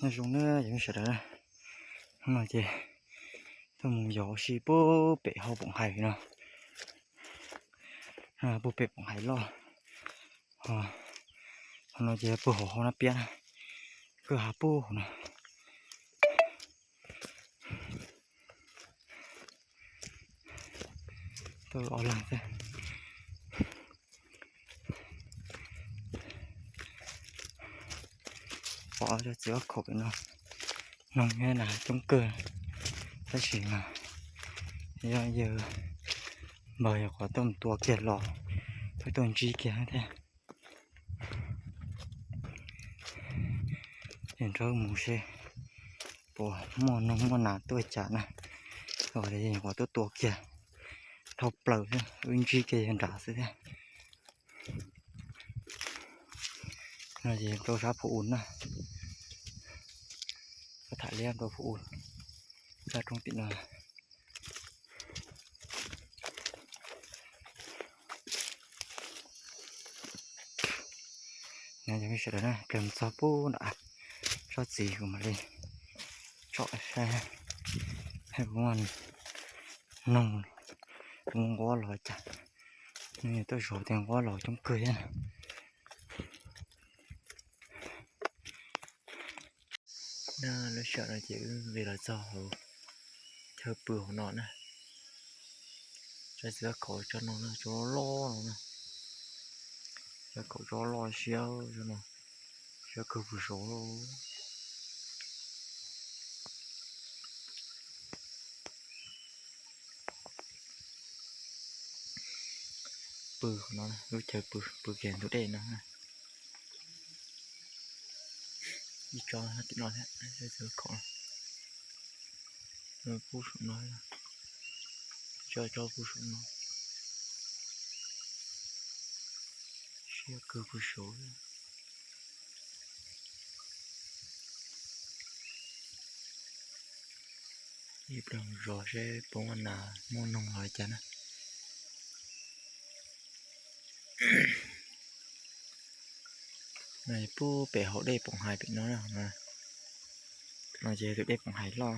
Nyob zoo na cov phooj ywg sawv daws, hnub no ces tuaj mus yos ua si puag pem hauv Poom Hais no, puag pem Poom Hais loj. Hauv no ces puag hauv hauv Nab Piab na, kwj ha puag hauv no. Tuaj ob leeg xwb. Pom cov txiv vab khaum pem no, noog thiab nas coob kawg, tab sis mas yog yawg npawg yog qhov tuaj mus tua kiag los, tuaj tuaj ntsib kiag thiab. Ces nrog wb mus seb puas muaj noog muaj nas tuaj cas na, qhov tuaj tua kiag dhau plaws xwb, wb ntsib kiag yawg nrad xwb thiab. No ces rau sab Phu Um na, tham liab rau Phu Um, sab roob tim no. Cov phooj ywg sawv daws na, kawg mus txog puag nram tsob txiv kuv mam li tsom saib puas muaj noog, puas muaj nquab los cas. Nws tuaj zov tias nquab los coob kawg thiab. Na lub sij hawm no ces wb nqis los txog hauv chaw pw hauv no na. Tsob txiv vab khaum tsob no na, tsob loj loj no na. Tsob khaum tsob loj siab, tsob no siab kawg pw saud. Pw no, lub chaw pw, pw kiag ntug dej no. Ib tsob tim no thiab, tsob khaum no, pub saum no, tsob, tsob pub saum no. Siab kawg pw saud. Ib pliag zov seb puas muaj nas muaj noog los li cas na. Pub pem hauv dej Poom Hais pem no, no ces tus dej Poom Hais loj.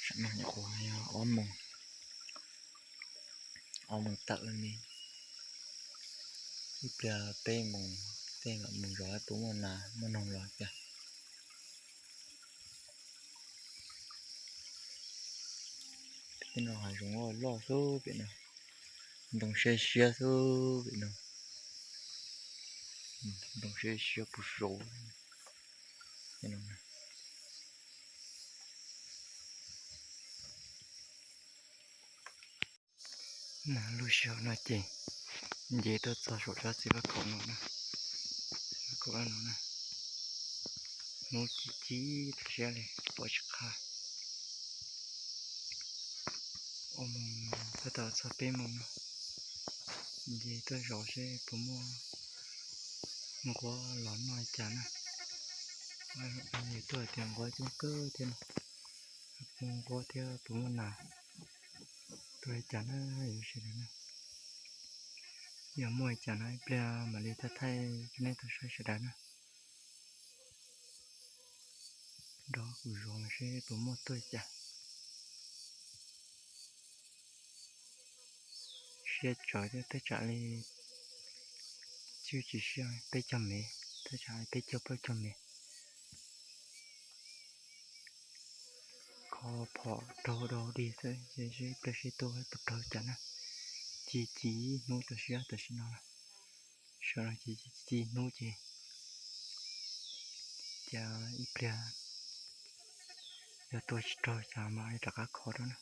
Sam no nyuam qhuav yog ob moos, ob moos tawm li, ib pliag peb moos tej mam mus zov puas muaj nas muaj noog los cas. Tej no hav zoov loj loj xwb pem no, ntoo siab siab xwb pem no, ntoo siab siab puv saud. Lub sij hawm no ces nce tuaj txog saum tsob txiv vab khaum no na, vab khaum no na, hnub ci ci tas siab li pom tsis qab. Ob moos tab tom txog peb moos no, nce tuaj zov seb puas muaj nquab los noj li cas na. Tuaj hais tias nquab coob kawg thiab no, puas muaj nquab thiab puas muaj nas tuaj li cas na, yuav sawv daws na. Yog muaj li cas no ib pliag mam li thaij thaij rau nej tau saib sawv daws na. Nrog kuv zov seb puas muaj tuaj li cas. Siab tsawv thiab, thaj tsam li, tsis siab, peb caug mev, thaj tsam li peb caug plaub caug mev. Kho phom raug dog dig xwb, seb ib pliag seb tuaj puas raug cas na. Ci ci ib hnub tso siab tam sim no na. Sawv no ces ci ci hnub ces, cas ib pliag yog tuaj tsis raug cas mam li rov qab kho rau na.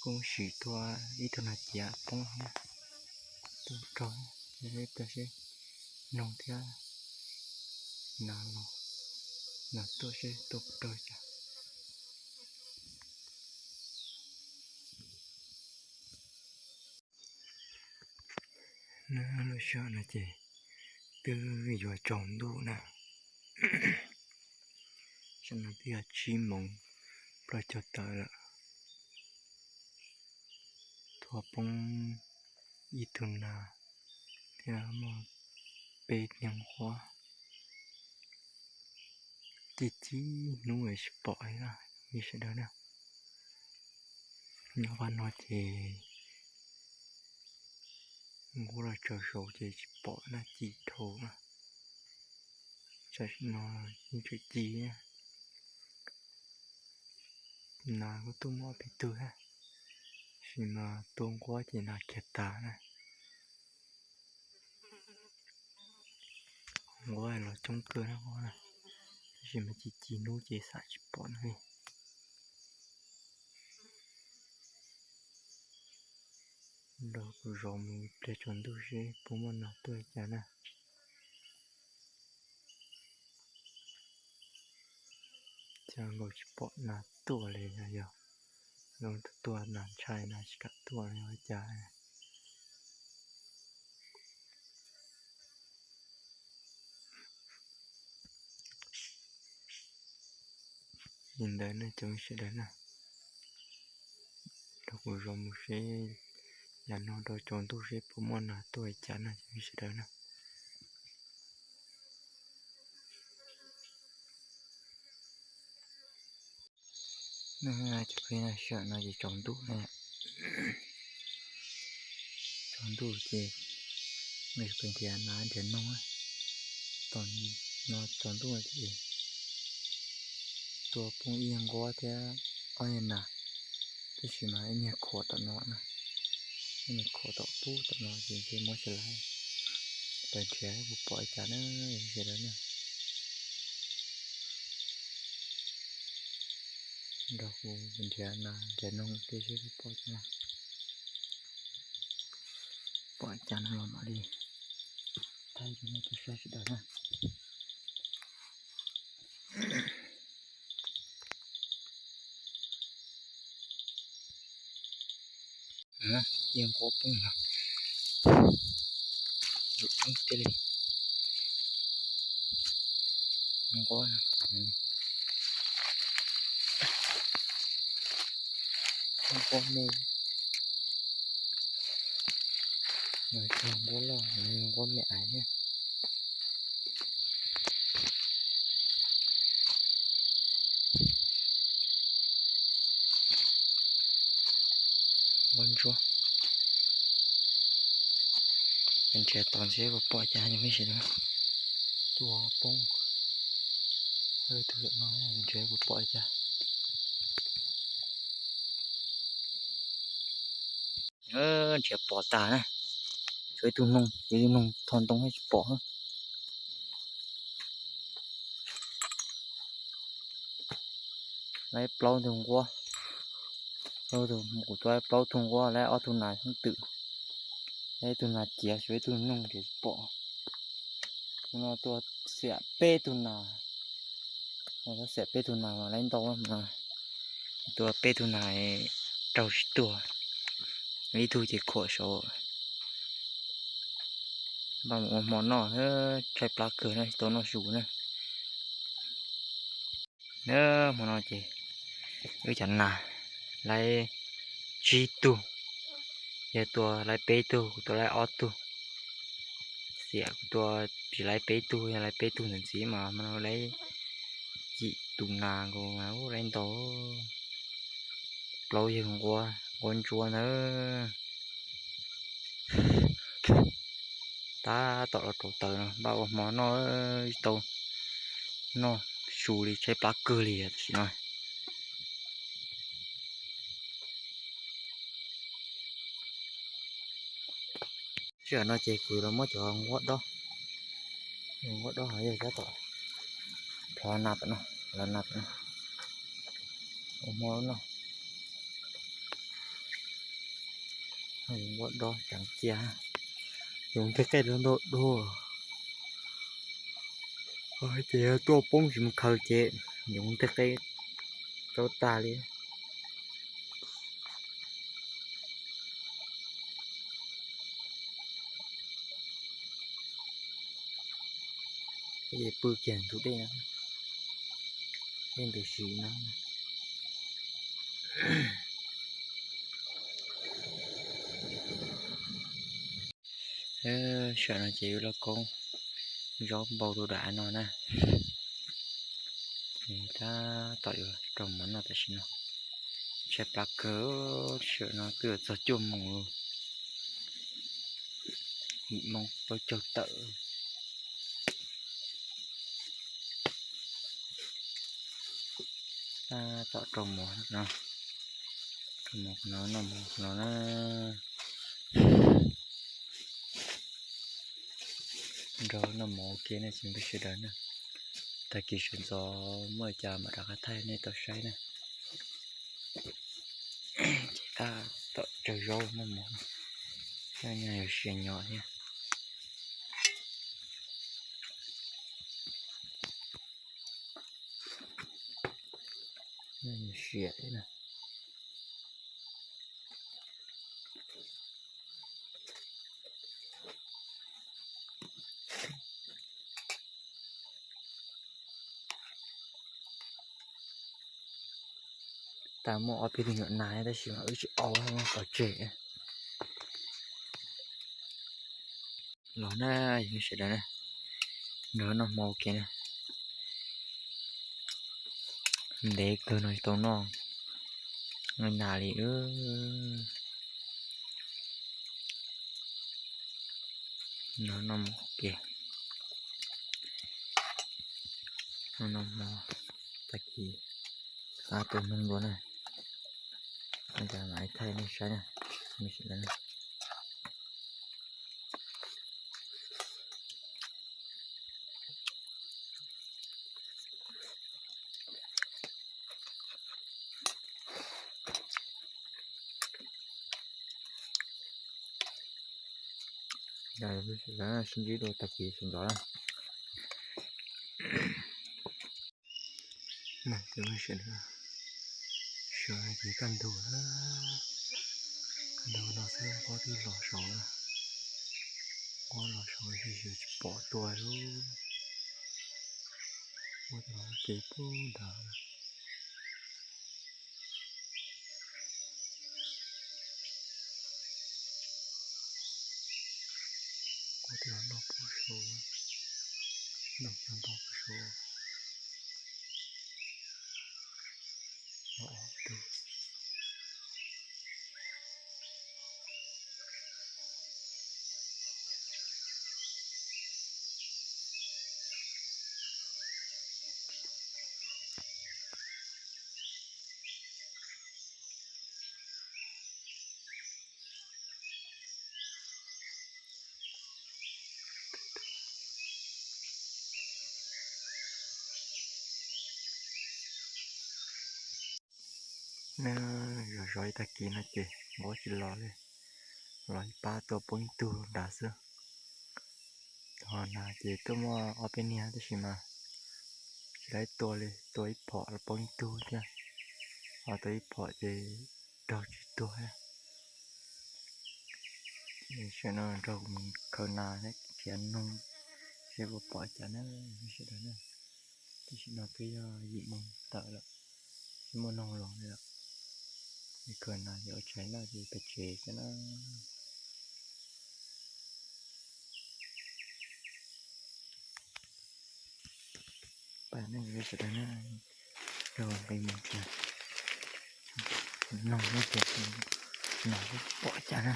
Kuj sim tua ib tug nas ciav poob na, tuaj raug, ib pliag seb noog thiab nas los, nas tuaj seb tuaj puas raug cas. Lub sij hawm no ces twb yuav tsaus ntuj na. Sij hawm no twb yog tsib moos plaub caug tawm lawm. Poob ib tug nas thiab muaj peb niag nquab, ci ci hnub tsis pom li na, sawv daws na. Nyob vaj no ces nquab los tsaws saud ces tsis pom na, ci dhau na. Tam sim no yeej tseem ci, nas kuj tuaj muaj ob peb tug thiab, tab sis mas tua nquab ces nas khiav tas na. Nquab los coob kawg na, tab sis mas ci ci hnub ces xav tsis pom na. Nrog kuv zov mus pliag tsaus ntuj seb puas muaj nas tuaj li cas na. Cas nkaus tsis pom nas tuaj li, yog zoo tuaj tuaj nas ntshai na, tsis kam tuaj li ua cas. Li ntawd nej cov sawv daws na, rau kuv zov mus seb, yav no rau tsaus ntuj seb puas muaj nas tuaj li cas na cov sawv daws na. Cov phooj ywg, sij hawm no ces tsaus ntuj na, tsaus ntuj ces peb nrhiav nas nrhiav noog. Tom no tsaus ntuj ces tua poob ib niag nquab thiab ob niag nas, tab sis mas ib niag khuam tom no na, ib niag khuam tom pub tom no ces ntshe muab tsis laiv. Peb nrhiav puas pom li cas na, sawv daws na. Nrog kuv nrhiav nas nrhiav noog seb puas pom cas na. Pom cas no los mam li thaij rau nej tau saib sawv daws na. Yeej nquab poob no, poob tiag li. Nquab, nquab me, nquab loj, nquab me aiv thiab. Nquab ntsuab. Nrhiav tod seb puas pom cas, tua poob tus no, nrhiav puas pom cas. Nrhiav pom tas na, tshuav ib tug noog, ib tug noog tho ntoo tsis pom. Laiv plaub tug nquab, kuv tua plaub tug nquab, laiv ob tug nas xeeb twm, ib tug nas ciav, tshuav ib tug noog ces tsis pom. Tus no tua xiam peb tug nas, xiam peb tug nas mas laiv ntau, tua peb tug nas raug tsis tuag, ib tug ces khuam saud. Npaj mus ua hmo noj, tshaib plab kawg na, tsis tau noj su na. Na, hmo no ces wb cov nas laiv tsib tug, yog tua laiv peb tug, kuv tua laiv ob tug. Xiam kuv tua tsis laiv peb tug, yog laiv peb tug ntawm ntxiv mas hmo no laiv yim tus nas nkaus, laiv ntau. Plaub yawg nquab, nquab ntsuab ntag. Tab tom los rau taws no, npaj ua hmo noj, tsis tau noj su li, tshaib plab kawg li tam sim no. Sij hawm no ces kuv los muab cov nquab dob, nquab dob yog tab tom plhov nas tom no, plhov nas tom no, ua hmo noj. Nquab dob tseem cia, yoov nteg qej ntau dua. Ces yog tuaj poob tsis mus khaws ces yoov nteg qej rau tag li. Pw kiag ntug dej, dej ntws si no. Sawm no ces wb lauj kaub zaub npau rau daim av no na. Tab tom yuav rau mov noj tam sim no. Tshaib plab kawg, sawm no twb yuav txog cuaj moos, yim moos plaub caug tawm. Tab tom rau mov no, rau mov no, noj mov no na. Nrog noj mov ua ke na tsoom phooj ywg sawv daws na. Tag kis sawv ntxov muaj cas mam rov qab thaij nej tau saib na. Ces tab tom tsawg zaub noj mov, tab nyuag sia nyo thiab. Sia thiab na. Tas muaj ob peb tug nyuam nas tab sis mas wb tsis au, pov tseg. Los na, yog sawv daws na, nrog noj hmo ua ke na. Ntev kawg no tsis tau noj nas li. Noj hmo ua ke, noj hmo, tag kis qab tua noog dua na. Ua cas mam thaij nej saib na, me sawv daws na. Sib ntsib dua tag kis sawv ntxov na. Sawv ces kaj ntug, kaj ntug no xwb nquab twb los saud na. Nquab los saud tsis pom tuaj li. Nquab twb los ces pub nrad. Nquab twb los noj pub saud, noj cov ntau pub saud. Na, zov zov ib tag kis no ces nquab tsis los li, los ib pab tuaj poob ib tug nrad xwb. Ho nas ces tuaj muaj ob peb niag tab sis mas tsis laib tua li, tua ib phom los poob ib tug thiab, ho tua ib phom ces raug tsis tuag thiab. Ces sawm no nrog kuv mus khaws nas thiab nrhiav noog seb puas pom cas na, sawv daws na. Tam sim no twb yog yim moos tawm lawm, tsis muaj noog los li lawm. Khaws nas ces ua tshais noj ces pem tsev xwb na. Pab nej sawv daws na, nqis mus tsev, noog no ces nas pom cas na.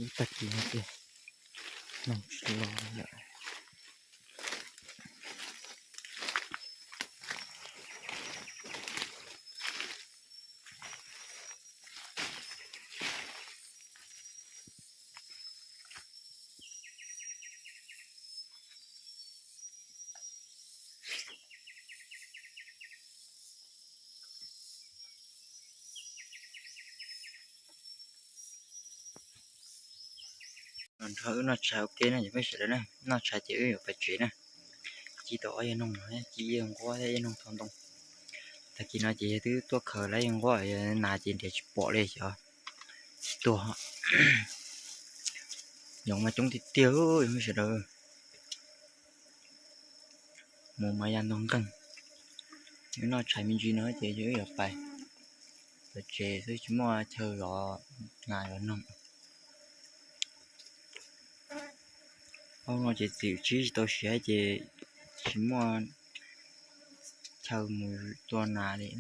Ib tag kis no ces noog tsis los lawm. Nrog wb noj tshais ua ke na cov phooj ywg sawv daws na, noj tshais ces wb yuav pem tsev na. Ci tau ob yawg noog no, ci ib yawg nquab thiab ib yawg noog thau ntoo. Tag kis no ces yawg twb tuaj khaws lawm, yawg nquab, yawg nas ces nrhiav tsis pom li xyov tsis tuag. Yoov mas coob tiag tiag, sawv daws. Mus mas ya ntog nqeeg. Wb noj tshais me ntsis no ces wb yuav pais, pem tsev xwb tsis muaj chaw zov nas zov noog. Ob no ces txiv tsib tsis tau siav ces tsis muaj chaw mus tua nas li.